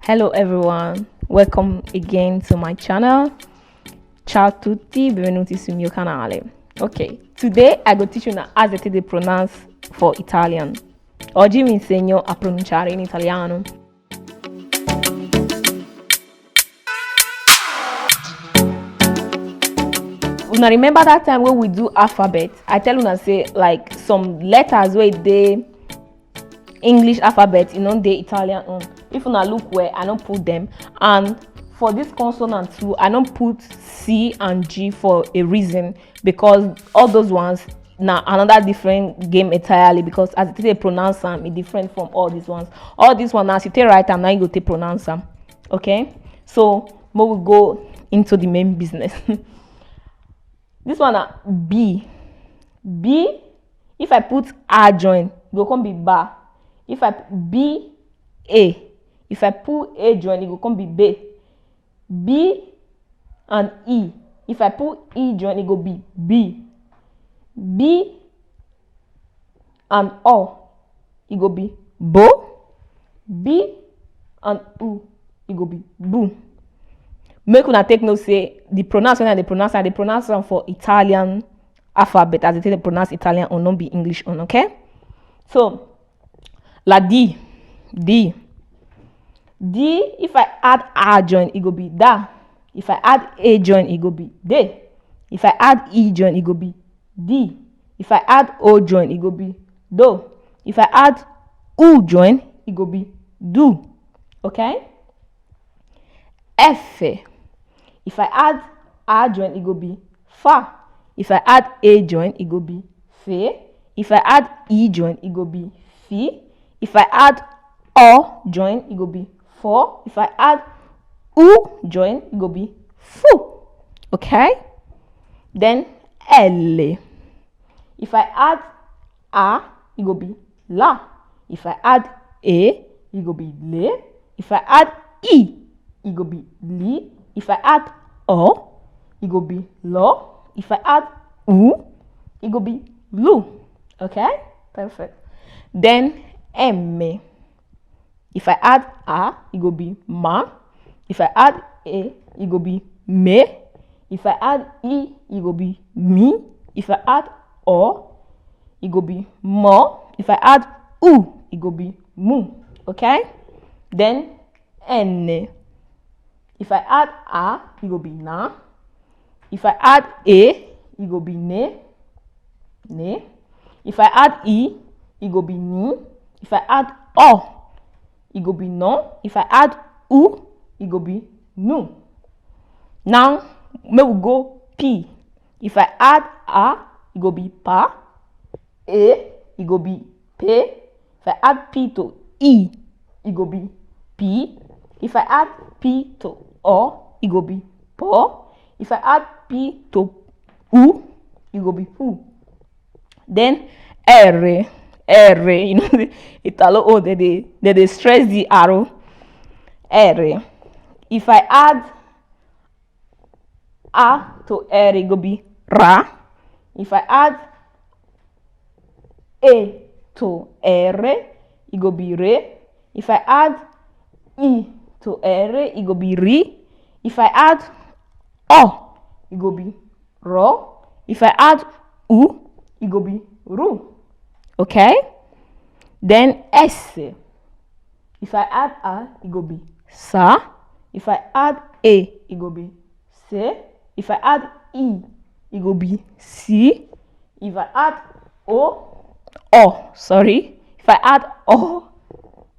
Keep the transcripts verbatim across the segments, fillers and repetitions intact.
Hello everyone, welcome again to my channel. Ciao a tutti, benvenuti sul mio canale. Ok, today I go teach una as dem take dey pronounce for Italian. Oggi vi insegno a pronunciare in italiano. Una remember that time wey we do alphabet? I tell una say, like, some letters wey dey English alphabet, e no dey Italian own. If una look well, I no put them. And for this consonant too, I no put C and G for a reason, because all those ones na another different game entirely, because as you take pronounce am, e different from all these ones. All these ones, as you take write am, na you go take pronounce am. Okay, so make we go into the main business. This one na B. B, if I put A join, e go come be ba. If I p- B A, if I put A join, e go come be be. B and E, if I put E join, e go be B. B and O, e go be bo. B and U, e go be bu. Make una take note say the pronounce when I dey pronounce, I dey pronounce am for Italian alphabet, as dem take dey pronounce Italian own, no be English own, okay? So, la D, D. D, if I add A join, e go be da. If I add A join, e go be de. If I add E join, e go be di. If I add O join, e go be do. If I add U join, e go be du. Okay? F. If I add A join, e go be fa. If I add A join, e go be fe. If I add E join, e go be fi. If I add O join, e go be fo. If I add U join, e go be fu. Okay? Then L. If I add A, e go be la. If I add E, e go be le. If I add I, e go be li. If I add O, e go be lo. If I add U, e go be lu. Okay? Perfect. Then M. If I add A, e go be ma. If I add E, e go be me. If I add I, e go be mi. If I add O, e go be mo. If I add U, e go be mu. Okay? Then N. If I add A, e go be na. If I add E, e go be ne. Ne. If I add I, e go be ni. If I add O, e go be no. If I add U, e go be nu. Now, make we go P. If I add A, e go be pa. E, e go be pe. If I add P to I, e go be pi. If I add P to O, e go be po. If I add P to U, e go be pu. Then R, R, you know, Italo O, they dey, they dey stress the arrow. R. If I add A to R, e go be ra. If I add E to R, e go be re. If I add I to R, e go be ri. If I add O, e go be ro. If I add U, e go be ru. Okay? Then S. If I add A, e go be sa. If I add E, e go be se. If I add I, e go be si. If I add O, O, sorry. If I add O,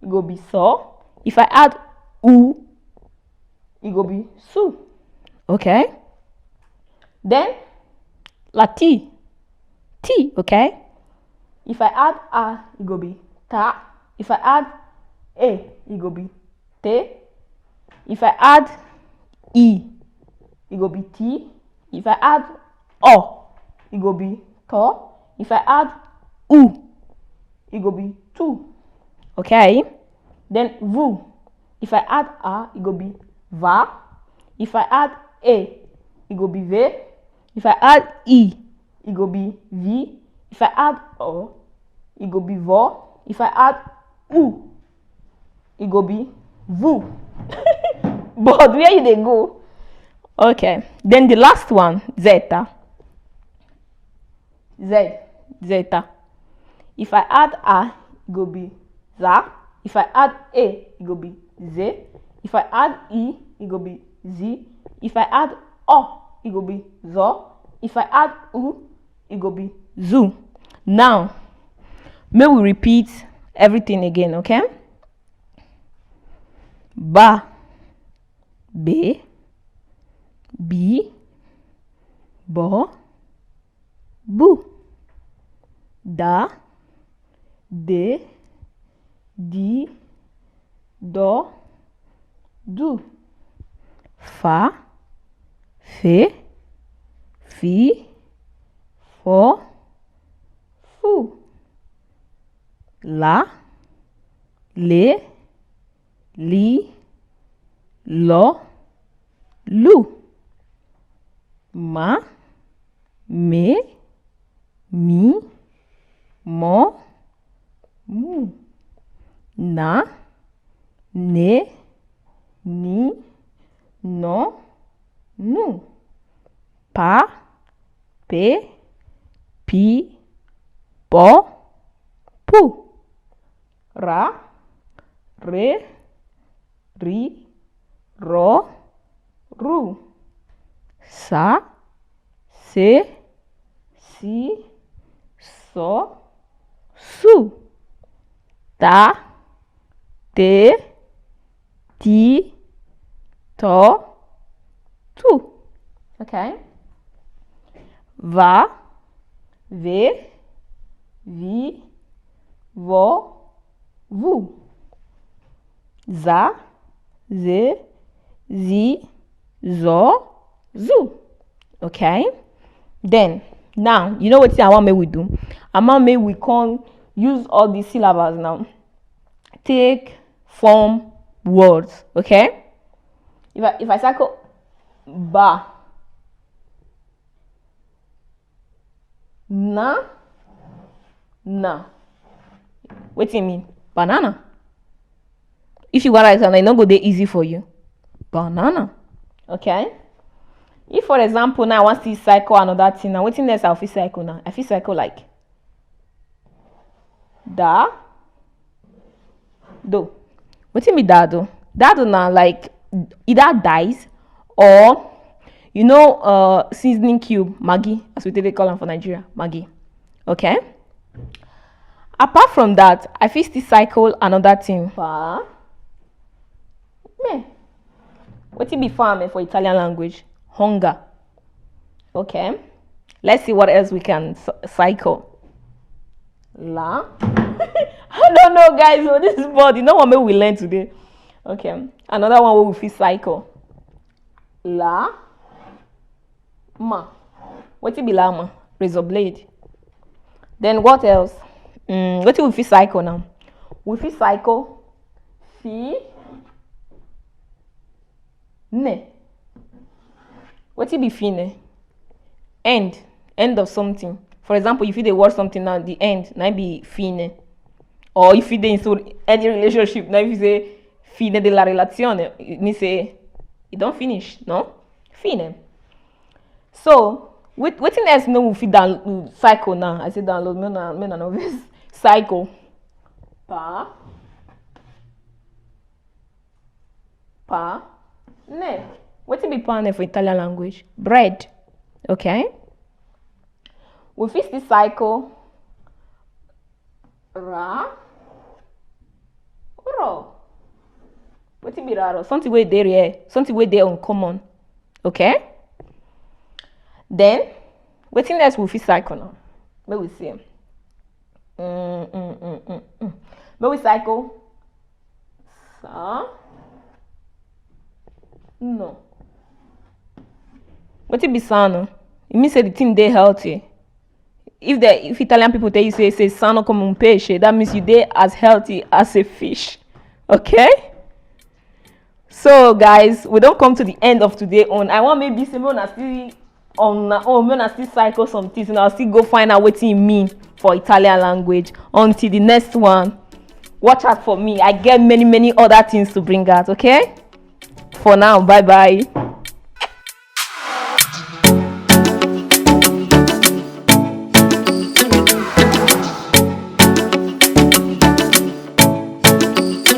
e go be so. If I add U, e go be su. Okay? Then, la T. T, okay? If I add A, e go be ta. If I add E, e go be te. If I add I, e go be ti. If I add O, e go be to. If I add U, e go be tu. Okay? Then V. If I add A, e go be va. If I add E, e go be ve. If I add I, e go be vi. If I add O, e go be vo. If I add U, e go be vu. But where you dey go? Okay. Then the last one, zeta. Z, zeta. If I add a, e go be za. If I add e, e go be ze. If I add i, e go be zi. If I add o, e go be zo. If I add u, e go be zu. Now, may we repeat everything again, okay? Ba, be, bi, bo, bu, da, de, di, do, du, fa, fe, fi, fo, fu, la, le, li, lo, lu, ma, me, mi, mo, mu, na, ne, ni, no, nu, pa, pe, pi, po, pu, ra, re, ri, ro, ru, sa, se, si, so, su, ta, te, ti, to, tu. Okay. Va, ve, vi, vo, vu, za, ze, zi, zo, zu. Okay? Then, now, you know what I want me we do? I want me we can use all these syllables now. Take form words, okay? If I, if I circle ba, na, na. What do you mean? Banana. If you want to write something, e no go dey easy for you. Banana. Okay? If, for example, now I want to cycle another thing, now wetin next I fit cycle now? I fit cycle like da, do. Wetin be da do? Da do na like either dice or, you know, uh, seasoning cube, Maggi, as we take dey call am for Nigeria, Maggi. Okay? Apart from that, I fit still cycle another thing. Pa. Me. Wetin be fame for Italian language? Hunger. Okay. Let's see what else we can cy-, cycle. La. I don't know, guys. So this body, no one may we learn today. Okay. Another one we fit cycle. La. Ma. Wetin be lama? Razor blade. Then what else? Mm, wetin we fit cycle now? We fit cycle fi, ne. Wetin be fine? End. End of something. For example, if you dey watch something now, the end na be fine. Or if you dey into any relationship, now if you say fine de la relazione, it means say e don finish, no? Fine. So, wait, wetin else no we fit down-, cycle now? I say download, me na, me na no vex. Cycle. Pa. Pa. Ne. Wetin be pane for Italian language? Bread. Okay. We fit still cycle. Ra. Ro. Wetin be raro? Something wey dey rare, something wey dey uncommon. Okay? Then, wetin else we fit cycle now? Make we see. Mm, mm, mm, mm, mm. Make we cycle. Sa. No. Wetin be sano? E mean say the thing dey healthy. If the, if Italian people tell you say, say sano come un pesce, that means you dey as healthy as a fish. Okay? So guys, we don come to the end of today own. I want maybe say make una still on una own, make una still cycle some things, una still go find out wetin e mean for Italian language. Until the next one, watch out for me. I get many, many other things to bring out, okay? For now, bye bye.